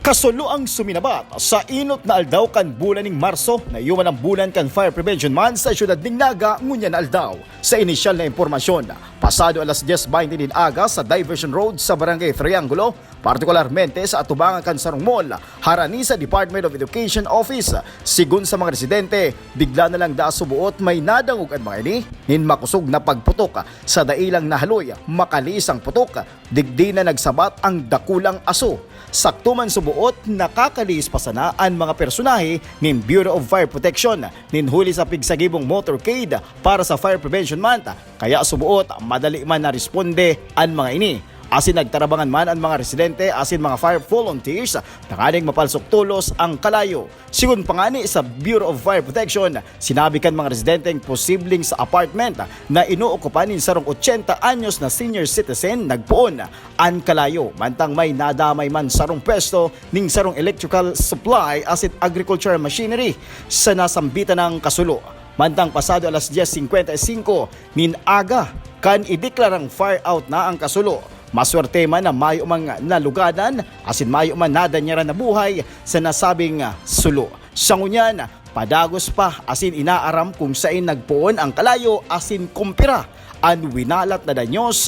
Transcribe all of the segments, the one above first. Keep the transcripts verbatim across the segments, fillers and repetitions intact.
Kasulo ang suminabat sa inot na aldaw kan bulan ning Marso, na iyo man ang bulan kan Fire Prevention Month sa siyudad ning Naga ngunyan na aldaw. Sa inisyal na impormasyon, pasado alas dyes baynte nin aga sa Diversion Road sa Barangay Triangulo, partikularmente sa atubangan kan sarong mall, harani sa Department of Education Office. Sigon sa mga residente, bigla na lang daa suboot may nadangog an mga ini nin makosog na pagputok. Sa dai lang nahaloy, makalis ang putok, digdi na nagsabat ang dakulang aso. Sakto man suboot, nakakalis pa sana an mga personahe nin Bureau of Fire Protection nin huli sa pigsagibong motorcade para sa Fire Prevention Month. Kaya suboot, madali man naresponde an mga ini. Asin nagtarabangan man an mga residente asin mga fire volunteers tanganing mapalsok tolos ang kalayo. Sigon pa ngani sa Bureau of Fire Protection, sinabi kan mga residenteng posibleng sa apartment na inookupan nin sarong ochenta anyos na senior citizen nagpoon an kalayo, mantang may nadamay man sarong pwesto ning sarong electrical supply asin agricultural machinery sa nasambitan nang kasulo. Mantang pasado alas dyes singkwenta y singko nin aga kan ideklarang fire out na ang kasulo, maswerte man na mayo mang nalugadan asin mayo man nadanyaran na buhay sa nasabing sulo. Sa ngunyan, padagos pa asin inaaram kung saen nagpoon ang kalayo asin kumpira an winalat na danyos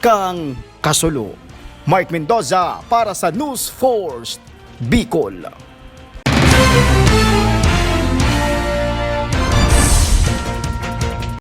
kan kasulo. Mark Mendoza para sa News Force Bicol.